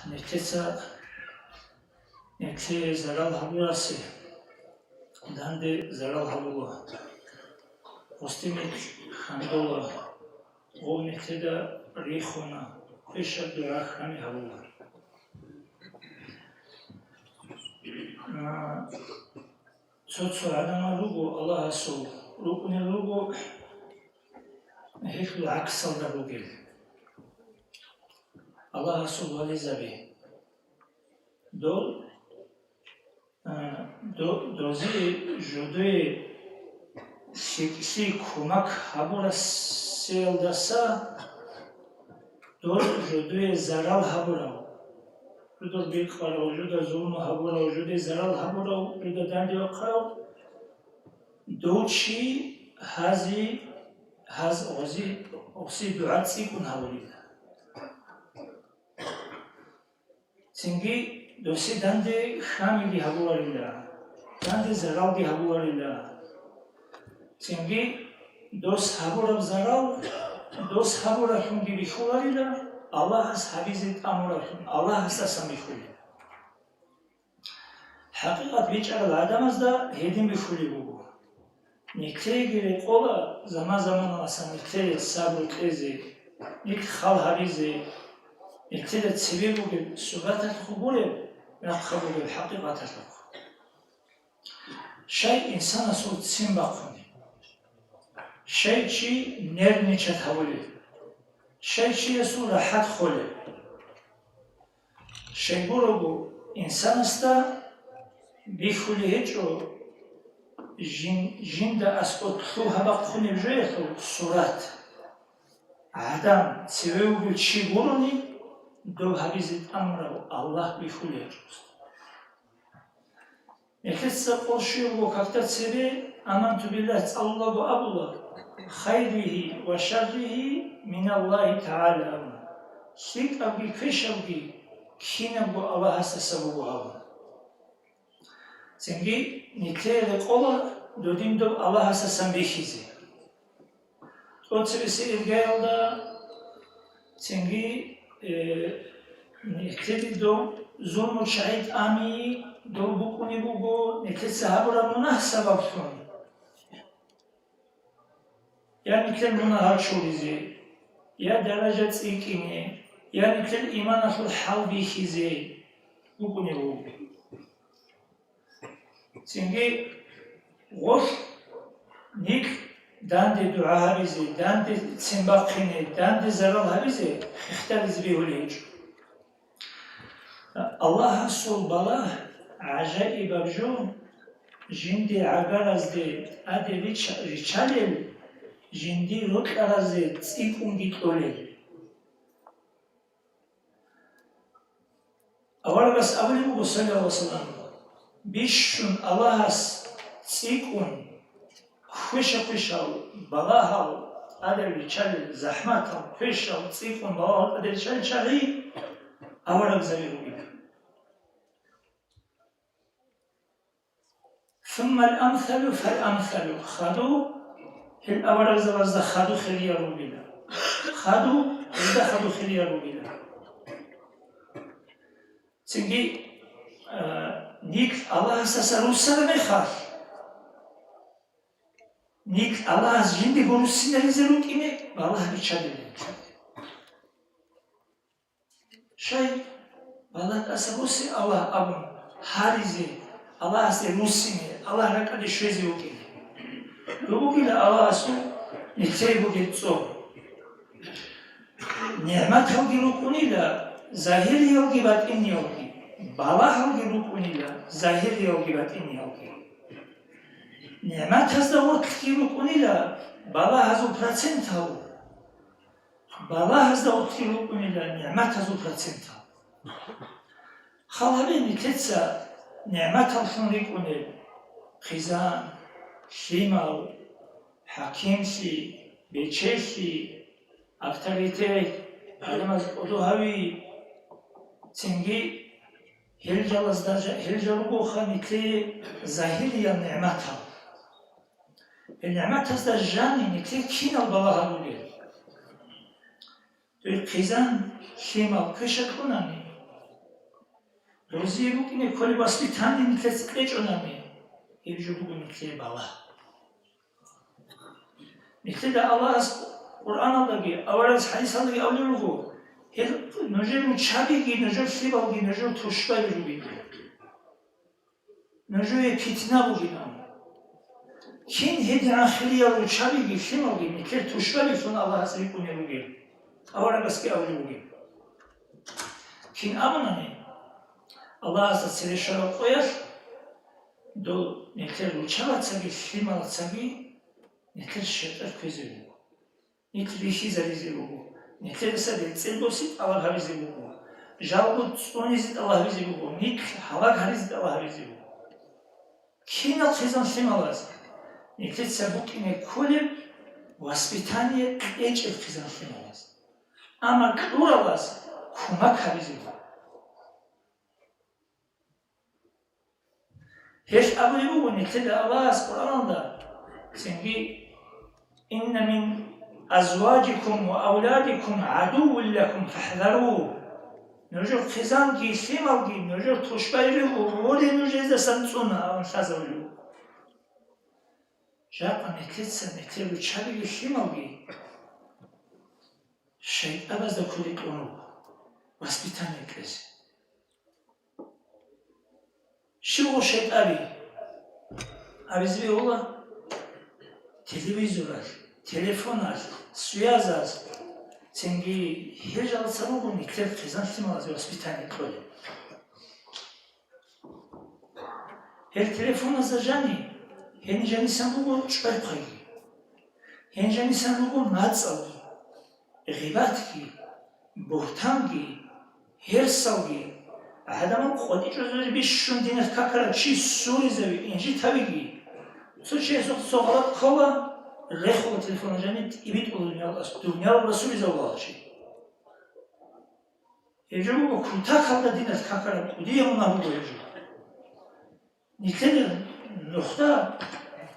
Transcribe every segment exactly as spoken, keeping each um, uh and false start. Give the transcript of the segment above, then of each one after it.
Нилъеца нилъее зарал гьабурасе данде зарал гьабула. Гъосде нилъ хьандола, гъов нилъеда рихуна, квешаб дугӀа хьани гьабула. А, цо-цо гӀадамал руго Аллагьасул, рукӀунел руго гьелъул гӀаксалда ругел. Аллагьасул вализаби. Дол, а, до-, дозе жодое лъикӀлъи кумак гьабурасеялдаса дол жодое зарал гьабурав, жодор бикъарав, жодор зулму гьабурав, жодое зарал гьабурав, жодор данде вахъарав, дов чи гьази, гьаз гъози, гъоси дугӀа цӀикӀкӀун гьабурила. Цинги досе данде хьамиги гьабуларила, данде заралги гьабуларила. Цинги дос гьабураб зарал, дос гьабуралъунги бихьуларила, Аллагьас гьабизе тӀамуралъун, Аллагьасдасан бихьулила. ХӀакъикъат бичӀчӀарал гӀадамазда гьедин бихьулеб буго. Нилъееги рекъола заман-заманаласан нилъее сабру кьезе, нилъ хал гьабизе, нилъеда цебе бугеб сураталъухъ гуреб, рахъа бугеб хӀакъикъаталъухъ. Щай инсанасул ццин бахъуни? Щай чи нервничать гьавулеб? Щай чиясул рахӀат холеб? Щайгурого инсанасда бихьулеб гьечӀо жин-, жинда аскӀоб лъугьа-бахъунеб жоялъул сурат. ГӀадан цеве вугев чи гурони, доб гьабизе тӀамурав Аллагь бихьулеб гьечӀо. Нилъеца къо щуялъул какда цебе «Аманту биллагь» цӀалулаго абула, хайригьи ва шарригьи миналлагьи тагӀала абун, лъикӀабги квешабги кинабго Аллагьасдаса буго абун. Цинги нилъее рекъола додин доб Аллагьасдасан бихьизе. ТӀоцебесеб иргаялда цинги, э, нилъеде доб зулму чагӀи тӀами доб букӀунеб буго нилъеца гьабураб мунагь сабаблъун. Я нилъер мунагь гьачулизе, я даража цӀикӀкӀине, я нилъер иманалъул хӀал бихьизе букӀунеб буго. Цинги гъолъ нилъ данде дугӀа гьабизе, данде ццин бахъине, данде зарал гьабизе хихдаризе бегьулеб гьечӀо. Аллагьасул балагь гӀажаибаб жо, жинди гӀагаразде тӀаде рича-, риччалел, жинди рокьаразе цӀикӀкӀунги кьолел. Аварагас абулеб буго, саллаллагьу гӀалайгьи ва саллам, бищун Аллагьас цӀикӀкӀун квеша-квешал балагьал тӀаде риччалел, захӀматал квешал цӀикӀкӀун балагьал тӀаде риччалел чагӀи аварагзаби ругила. Суммал амсалу фал амсалу. Хадув, гьел аварагзабазда хадув хириял ругила. Хадув, гьезда хадув хириял ругила. Цинги, а, нилъ Аллагьасдаса руссараб мехалъ, нилъ Аллагьас жиндего руссинаризе рукӀине балагь биччадилан. Щай балагь тӀаса боссе Аллагь абун гьаризе, Аллагьасде руссине, Аллагь ракӀалде щвезе вукӀине? Дов бугила Аллагьасул нилъее бугеб цӀоб. НигӀматалги рукӀунила, загьириялги батӀиниялги, балагьалги рукӀунила, загьириялги батӀиниялги. НигӀматазда гъорлъги рукӀунила балагьазул процентал. Балагьазда гъорлъги рукӀунила нигӀматазул процентал. Хал гьабе нилъеца нигӀматаллъун рикӀкӀунел: хъизан, лъимал, хӀакимлъи, бечелъи, авторитет, гӀадамаз кӀодо гьави. Цинги гьел жалазда жа-, гьел жал ругоха нилъее загьириял нигӀматал. Гьел нигӀматазда жаниб нилъее кинал балагь гьабулел? Дой хъизан, лъимал квеша кьунани, Дозие букӀине кколеб воспитание нилъеца кьечӀонани, гьеб жо буго нилъее балагь. Нилъеда Аллагьас Къуръаналдаги, аварагас хӀадисалдаги абулеб буго, гьел нужер руччабиги, нужер лъималги, нужер тушбаби ругин. Нужее питна бугин абун. Кин гьедигӀан хириял руччабиги, лъималги нилъер тушбабилъун Аллагьас рикӀкӀунел ругел, аварагасги абулеб бугеб. Кин абунани, Аллагьасда цере щвараб къоялъ дол нилъер руччабацаги лъималацаги нилъер шартӀал кквезе буго. Нилъ рихьизаризе буго, нилъеца рецӀел боси тӀалаб гьабизе буго, жалго цӀунизе тӀалаб гьабизе буго, нилъ гьалаг гьаризе тӀалаб гьабизе буго. Кинал хъизан лъималаз? Нилъеца букӀине кколеб воспитание кьечӀеб хъизан лъималаз. Амма кьуралаз кумак гьабизе буго. Гьелъ абулеб буго нилъеда Аллагьас Къуръаналда, цинги: «Инна мин азважикум ва авладикум гӀадувван лакум фахӀзару». Нужер хъизанги лъималги нужер тушбайригу, гъоре нужездасан цӀуна, абун лъазабулеб буго. Жакъа нилъеца нилъер руччабиги лъималги шайтӀабазда кколей кьун руго воспитание кьезе. Щивго шайтӀаби абизе бегьула телевизоралъ, телефоналъ, связалъ, цинги гьел жалаца руго нилъер хъизан лъималазе воспитание кьолеб. Гьел телефоназда жани, гьениб жанисан буго чӀвай-хъвайги, гьениб жанисан руго мацӀалги, гъибатги, бугьтанги, гьерсалги, гӀадамал къватӀичӀого бищун диналъ какарав чи суризави, инжит гьавиги. Цо чиясухъ цо гъалатӀ ккола, рехула телефонал жани, тӀибитӀула дуниял ас-, дуниял расулизавулал чи. Гьеб жо буго кутакалда диналъ какараб кӀудияб мунагь буго гьеб жо. Нилъеда нухда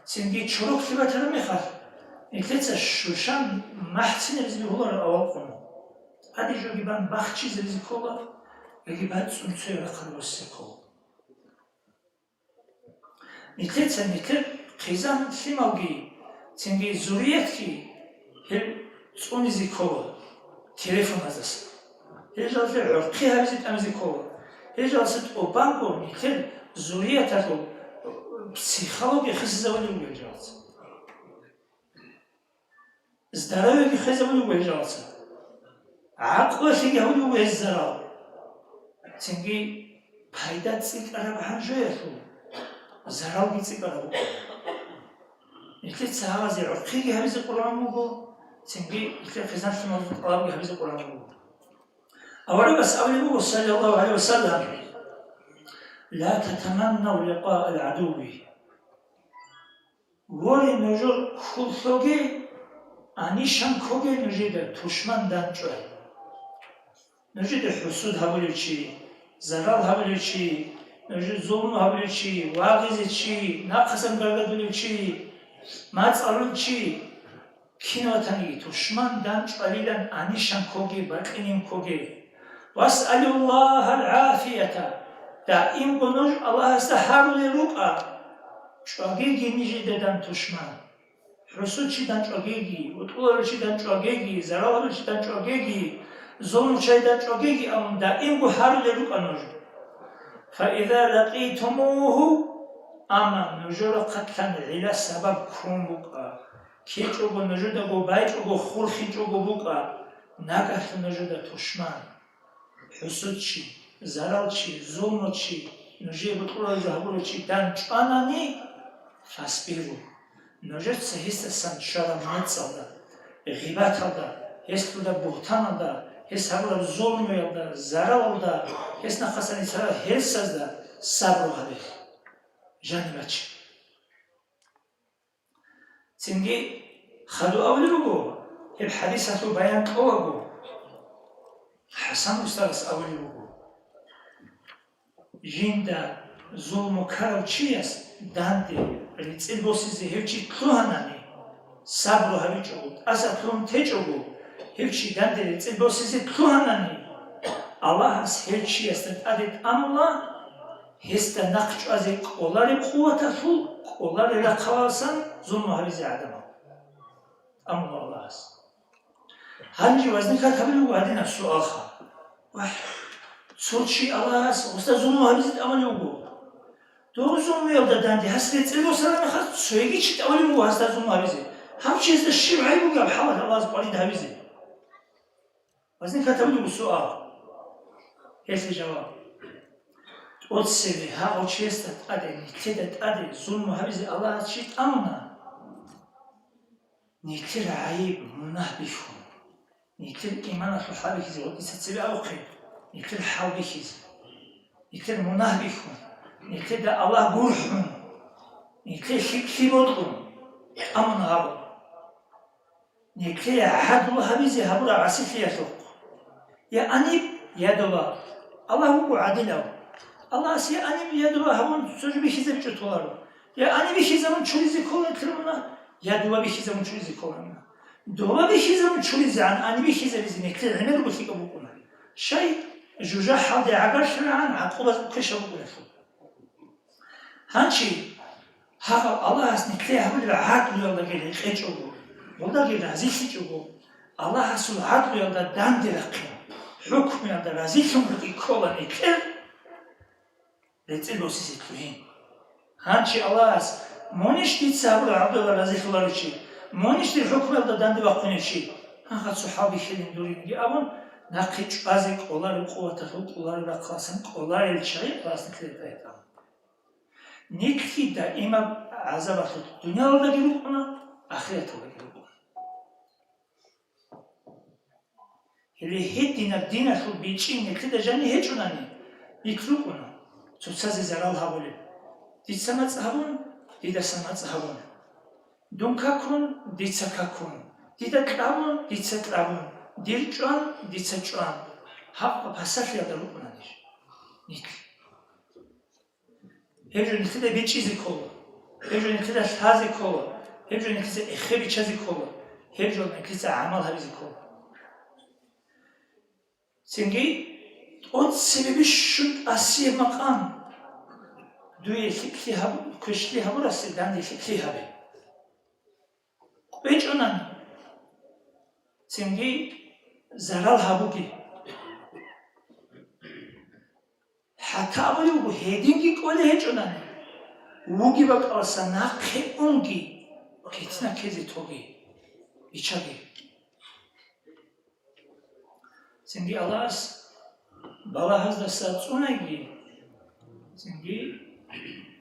цинги чороклъи батараб мехалъ, нилъеца щущан махӀцинабизе бегьуларо авал къоно. ТӀаде жоги бан бахчизабизе ккола, яги бацӀцӀун цо рахъалде босизе ккола. Нилъеца нилъер хъизан-лъималги, цинги зуриятги гьел цӀунизе ккола телефоназдаса. Гьел жалазе гӀурхъи гьабизе тӀамизе ккола. Гьел жалазе тӀубанго нилъер зурияталъул психология хисизабулеб буго гьел жалазе. Здоровьеги хвезабулеб буго гьел жалаца. ГӀакълуялъеги гьабулеб буго гьез зарал. Цинги пайда цӀикӀкӀараб гьанжоялъул заралги цӀикӀкӀараб буго. Нилъеца гьабазе гӀурхъиги гьабизе къурбан буго, цинги нилъер хъизан-лъималазул тӀалабги гьабизе къурбан буго. Аварагас абулеб буго, саллаллагьу гӀалайгьи ва саллам: «Ла татаманнав ликъаал гӀадуви». Воре, нужер хьул лъоге, анишан ккоге нужеда тушман дандчӀвай. Нужеда хӀусуд гьабулев чи, зарал гьабулев чи, нужеда зулму гьабулев чи, вагъизе чи, нахъасан гаргадулев чи, мацӀ гьабулев чи, кинав ватаниги тушман дандчӀвалилан анишан ккоге, бакьинин ккоге. «Васъалуллагьал гӀафията», даимго нуж Аллагьасда гьарулел рукӀа, чӀвагеги нижеда дандчӀвай тушман. ХӀусудчи дандчӀвагеги, бутӀруларев чи дандчӀвагеги, зарал гьабулев чи дандчӀвагеги, зулмучи дандчӀвагеги абун даимго гьарулел рукӀа нуж. «Фаиза лакъитумугьу», амма нужер рахъалъан гӀилла-сабаб ккун букӀа, ккечӀого, нужедаго байчӀого, хурхинчӀого букӀа, нагагьлъун нужеда тушман, хӀусудчи, заралчи, зулмучи, нужее бутӀруларизе гьабулев чи дандчӀванани, фасбиру, нужеца гьесдасан щвараб мацӀалда, гъибаталда, гьес лъураб бугьтаналда, гьес гьабураб зулмуялда, заралалда, гьес нахъасан рицарал гьерсазда сабру гьабе. Жаниб баче. Цинги хадув абулеб буго, гьеб хӀадисалъул баян кьолаго, ХӀасан устарас абулеб буго: «Жинда зулму ккарав чияс данде рецӀел босизе гьев чи лъугьанани, сабру гьабичӀого, тӀаса лъугьун течӀого, гьев чи данде рецӀел босизе лъугьанани, Аллагьас гьев чиясда тӀаде тӀамула, гьесда нахъ чӀвазе кӀолареб къуваталъул, кӀолареб рахъаласан зулму гьабизе гӀадамал. ТӀамула Аллагьас. Гьанже возникать гьабулеб буго гьадинаб суалха: «Вагь, цо чи Аллагьас гъосда зулму гьабизе тӀамулев вуго. Дов зулмуялда данде гьас рецӀел босараб мехалъ, цоги чи тӀамулев вуго гьасда зулму гьабизе. Гьав чиясда щиб гӀайиб бугеб хӀалалъ Аллагьас къварид гьавизе?» Возникать гьабулеб буго суал. Гьелъе жаваб: тӀоцебе гьагъав чиясда тӀаде, нилъеда тӀаде зулму гьабизе Аллагьас чи тӀамуна, нилъер гӀайиб, мунагь бихьун, нилъер иманалъул хӀал бихьизе, гъодица цебе абухъе, нилъер хӀал бихьизе, нилъер мунагь бихьун, нилъеда Аллагь гурхӀун, нилъер лъикӀлъи бокьун тӀамуна гьагъав. Нилъее гӀадлу гьабизе гьабураб гӀасилъиялъухъ. Я аниб, я доба. Аллагь вуго гӀадилав. Аллагьас я аниб, я доба гьабун цо жо бихьизабичӀо толаро. Я аниб бихьизабун чуризе ккола нилъер мунагь, я доба бихьизабун чуризе ккола мунагь. Доба бихьизабун чуризегӀан аниб бихьизабизе нилъер гӀемер буго лъикӀаб букӀуна. Щай? ЖужахӀалде гӀагарлъарагӀан гӀакъуба квешаб букӀуналъул. Гьанчи гьагъав Аллагьас нилъее гьабулеб гӀадлуялдаги рекъечӀого, гьелдаги разилъичӀого, Аллагьасул гӀадлуялда данде рахъин, хӀукмуялда разилъун бугеб ккола нилъер рецӀел босизе лъугьин. Гьанчи Аллагьас: «Мунищ дица гьабураб гӀадлуялда разилъуларев чи? Мунищ дир хӀукмуялда данде вахъунев чи?» Гьанха цо хӀал бихьилин дуринги абун, нахъе чӀвазе кӀолареб къуваталъул, кӀолареб рахъаласан кӀоларел чагӀи Аллагьас нилъеда тӀаде тӀамуна. Нилъги даимаб гӀазабалъулъ дуниялалдаги рукӀуна, ахираталдаги рукӀуна. Гьеле гьединаб диналъул бичӀчӀи нилъеда жаниб гьечӀунани, нилъ рукӀуна цоцазе зарал гьабулел. Дица мацӀ гьабун, дидасан мацӀ гьабун. Дун какун, дица какун. Дида кьабун, дица кьабун. Дир чӀван, дица чӀван. Гьаб пасалъиялда рукӀуна нилъ. Гьеб жо нилъеда бичӀчӀизе ккола, гьеб жо нилъеда лъазе ккола, гьеб жо нилъеца эхе биччазе ккола, гьеб жо нилъеца гӀамал гьабизе ккола. Цинги тӀоцебе бищун тӀасияб макъам. Дуе лъикӀлъи гьаб-, квешлъи гьабурасе данде лъикӀлъи гьабе. КъвечӀунани, цинги зарал гьабуге. ХӀатта абулеб буго, гьединги кӀолей гьечӀонани, вугеб бакӀалдаса нахъе унги, питна ккезе тоге, биччаге. Цинги Аллагьас балагьаздаса цӀунаги, цинги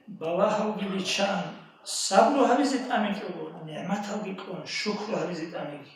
балагьалги биччан, сабру гьабизе тӀамичӀого, нигӀматалги кьун, шукру гьабизе тӀамиги.